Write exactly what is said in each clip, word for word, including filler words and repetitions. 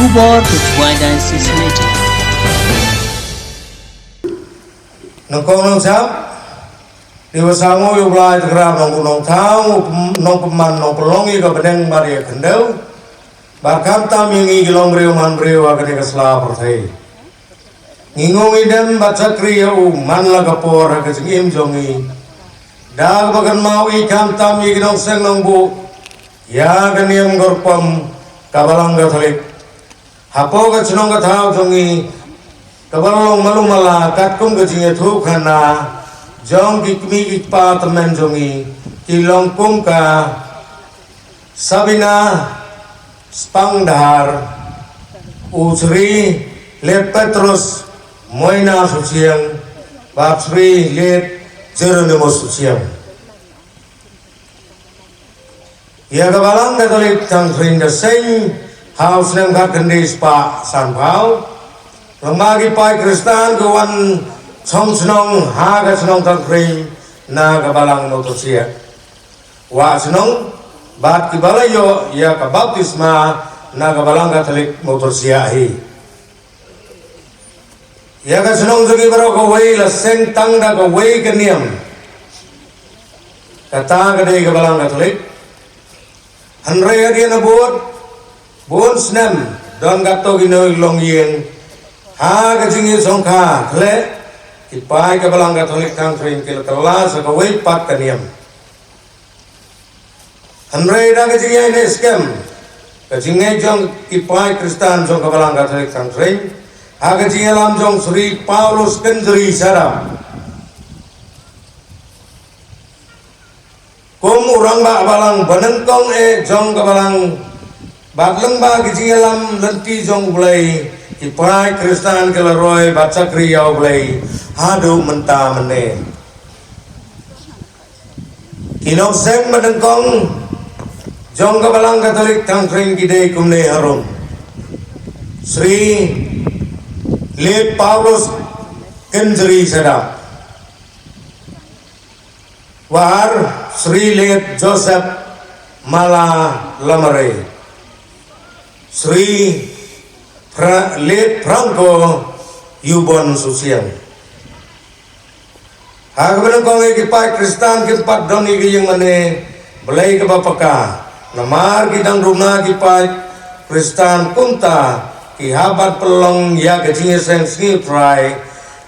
Khubor ka Jowai Diocese Radio. Nongkong nongchap, dei ba sa ngu ïa u Blai Tyngrap Nongbuh Nongthaw, Nongpynman Nongpynlong ïa ka bneng bad ïa ka khyndew, bad khamtam ïa ngi ki long briew man briew ha kane ka sla pyrthei. Ngi ngong ngi dem bad shakri ïa u man la ka por ha ka jingim jong ngi. Da kaba kynmaw ïa khamtam ïa ki nongseng nongbuh ïa ka niam ka rukom ka Balang Katholik hapoh ka chnong ka thaw jong ngi, kaba long malu mala katkum ka jingïathuhkhana jong ki kmie ki kpa tymmen jong ngi, ki long kum ka Sabina Spangdhar, u Sri Late Petrus Moina Suchiang, bad Sri Late Jeronimo Suchiang. Ïa ka Balang Katholik Thanghring ka seng ha u snem khatkhyndai spah sanphew. Longma ki paid Khristan ki wan shong shnong ha ka shnong Thanghring na ka Balang Motorsiah. Wah shnong bad kiba la ïoh ïa ka baptisma na ka Balang Katholik Motorsiah hi. Ïa ka shnong jong ngi baroh kawei la seng tang da kawei ka niam. Kata ka dei ka Balang Katholik. Hynrei hadien habud bun snem don katto katne ki longïing ha ka jingïashongkha khleh, ki paid ka Balang Katholik Thanghring ki la kylla sa kawei pat ka niam. Hynrei da ka jingïaineh skhem, ka jingngeit jong ki paid Khristan jong ka Balang Katholik Thanghring ha ka jingïalam jong Sri Paulus Kynjri Sadap kum u rangbah balang banyngkong eh jong ka Balang, bad lyngba ka jingïalam lynti jong U Blei, ki paid Khristan ki la roi bad shakri ïa U Blei haduh mynta mynne. Ki nongseng banyngkong jong ka Balang Katholik Thanghring ki dei kumne harum: Sri Late Paulus Kynjri Sadap, War Sri Late Joseph Mala Lamare, Sri Fra-, Late Franco Yubon Susiang. Ha kaba nyngkong ïa ki paid Khristan kim pat don ïa ka ïingmane Blei kaba paka, namar ki dang duna ki paid Khristan kumta ki hap ban pynlong ïa ka jingïaseng sngi U Trai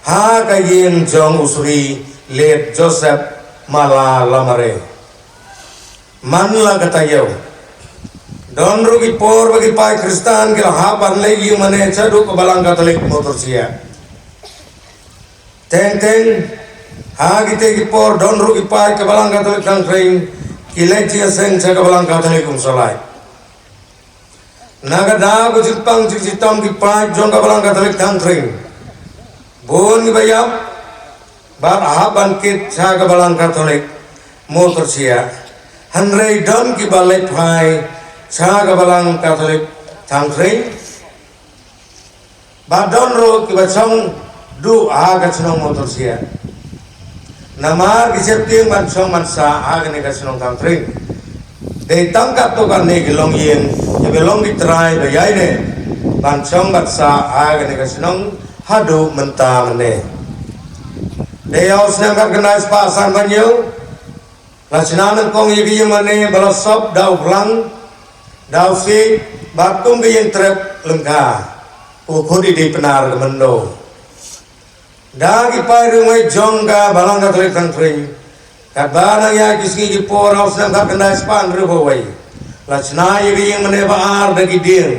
ha ka ïing jong u Sri Late Joseph Mala Lamare. Man la ka taïew, don ruh ki por ba ki paid Khristan ki la hap ban leit ïingmane shaduh ka Balang Katholik Motorsiah. Teng teng ha kite ki por don ruh ki paid ka Balang Katholik Thanghring ki leit jingïaseng sha ka Balang Katholik Umshalai. Na ka daw ka jingpang jingshitom ki paid jong ka Balang Katholik Thanghring, bun kiba ïap bad hap ban kit sha ka Balang Katholik Motorsiah, hynrei don kiba leit phai sha ka Balang Katholik Thanghring. Bad don ruh kiba shong duh ha ka shnong Motorsiah. Namar ki sheptieng ban shong ban sah ha kane ka shnong Thanghring, dei tang katto katne ki longïing kiba long ki trai ba ïaineh ban shong ban sah ha kane ka shnong haduh mynta mynne. Dei ha u snem khatkhyndai spah sanphew hynñiew, la shna nyngkong ïa ka ïingmane ba la sop da u phlang, da u siej, bad kum ka ïing trep lyngkha, u khun i dei Pnar ka Myndo. Da ki paid riewngeit jong ka Balang Katholik Thanghring, katba nang ïa ki sngi ki por ha u snem khatkhyndai spah hynriewphew wei, la shna ïa ka ïingmane ba ar da ki dieng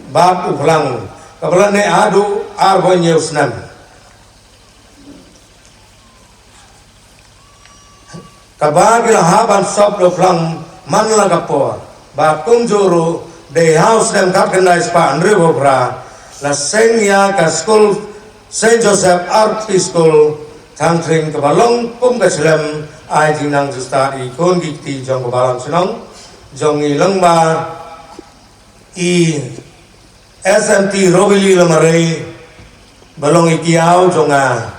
bad u phlang, kaba la neh haduh arphew hynñiew snem. Kaba ki la hap ban sop da u phlang man la ka por. Bad kumjuh ruh dei ha u snem khatkhyndai spah hynriewphew phra, la seng ïa ka skul Saint Joseph R P School Thanghring, kaba long kum ka skul ai jingnang jingstad ïa ki khun ki kti jong ka balang shnong jong ngi lyngba i S M T Robilly Lamare, ba long i kynthei jong nga,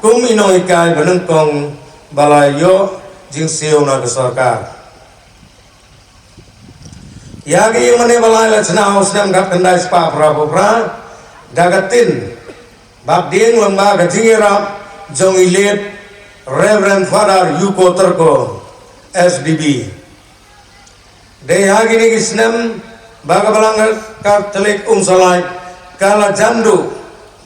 kum i nonghikai ba nyngkong ba la ïoh jingsiew na ka sorkar. Ïa ka ïing mane ba lai la chna ha u snem khatkhyndai spah phra phew phra da ka ktien bad dieng lyngba ka jingïarap jong i late Reverend Father Yuko Terko, S D B. Dei ha kine ki snem ba ka Balang Katholik Umsalai ka la jan duh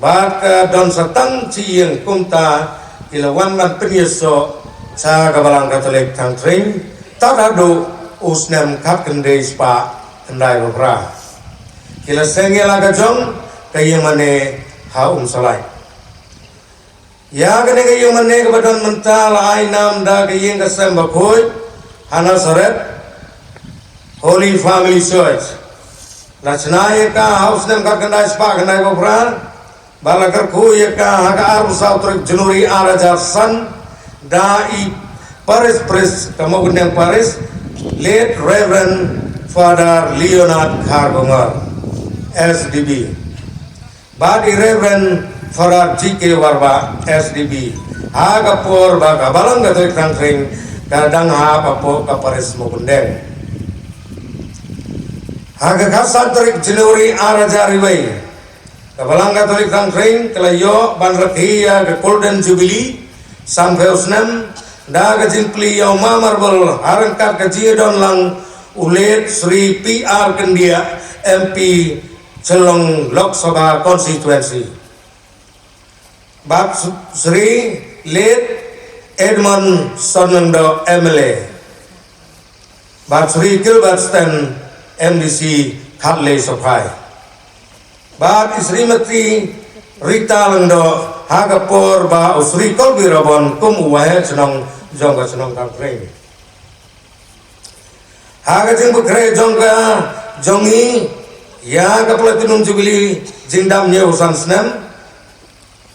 bad ka don sa tang shi ïing, kumta ki la wan ban pynïasoh sha ka Balang Katholik Thangthring tad haduh u snem khatkhyndai spah khyndai phew phra. Ki la seng ïa la ka jong ka ïing mane ha Umsalai. Ïa kane ka ïing mane kaba don mynta la ai nam da ka ïing ka sem bakhuid ha Nasareth Holy Family Church. La chna ïa ka ha u snem khatkhyndai spah khyndai phew phra. Ba la kyrkhu ïa ka ha ka arphew saw tarik January ar hajar san da i Parish Priest ka Mawkyndeng Parish, late Reverend Father Leonard Kharkongor, S D B. Bad i Reverend Father G K Warbah, S D B, ha ka por ba ka Balang Katholik Thangthring ka dang hap hapoh ka Parish Mawkyndeng. Ha ka khatsan tarik January ar hajar wei, ka Balang Katholik Thangthring ka la ïoh ban rakhe ïa ka Golden Jubilee sanphew snem da ka jingplie ïa u ma marble ha ryngkat ka jingdon lang u late Sri P R Kyndiah, M P Shillong Lok Sabha Constituency. Bad Sri late Edmund Sonlyngdoh, M L A. Bad Sri Gilbert Sten, M D C Khatlei Sophai. Bad i Srimati Rita Lyngdoh ha ka por ba u Sri Kolbi Rabon kum u waheh chnong jong ka chnong Thangthring. Ha ka jingpynkhreh jong ka jong i ïa ka Platinum Jubilee jingdap hynñiew san snem,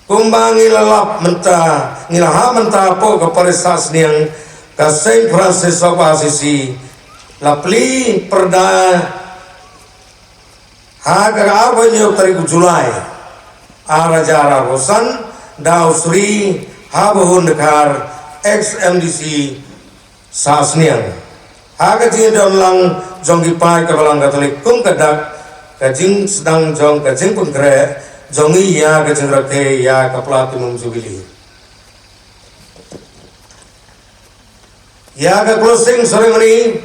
kumba ngi la lap mynta, ngi la hap mynta hapoh ka Parish Sahsniang, ka Saint Francis of Assisi la plie pyrda ha ka arphew hynñiew tarik u July ar hajar arphew san da u Sri Habahun Dkhar, ex M D C Sahsniang. Ha ka jingdon lang jong ki paid ka Balang Katholik kum ka dak ka jingsdang jong ka jingpynkhreh jong i ïa ka jingrakhe ïa ka Platinum Jubilee. Ïa ka closing ceremony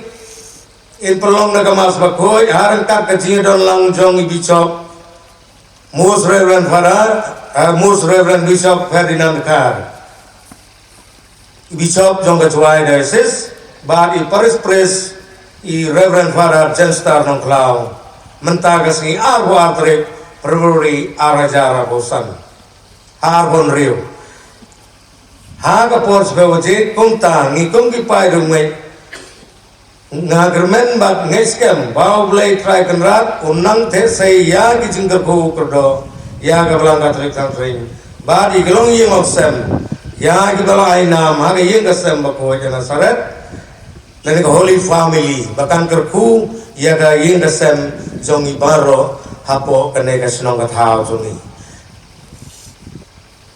in pynlong da ka Mass bakhuid ha ryngkat ka jingdon lang jong i Bishop Most Reverend Father, eh, Most Reverend Bishop Ferdinand Dkhar, i Bishop jong ka Jowai Diocese, bad i Parish Priest, i Reverend Father Jenstar Nongkhlaw, mynta ka sngi arphew ar tarik February ar hajar arphew san, ha arphew hynriew. Ha ka por shiphew baje, kumta ngi kum ki paid riewngeit nga kyrmen bad ngeit skhem ba U Blei Trai Kynrad un nang theh sei ïa ki jingkyrkhu kyrdoh ïa ka Balang Katholik Thangthring bad ïa ki longïing longsem, ïa kiba la ai nam ha ka ïing ka sem bakhuid Nasareth, lane ka Holy Family, ba kan kyrkhu ïa ka ïing ka sem jong i baroh hapoh kane ka shnong ka thaw jong i.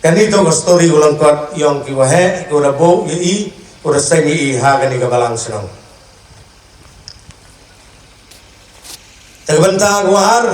Kane to ka story u lyngkot jong ki waheh, ki u da buh ïa i, ki u da seng ïa i ha kane ka balang shnong. Te ka bynta ka war,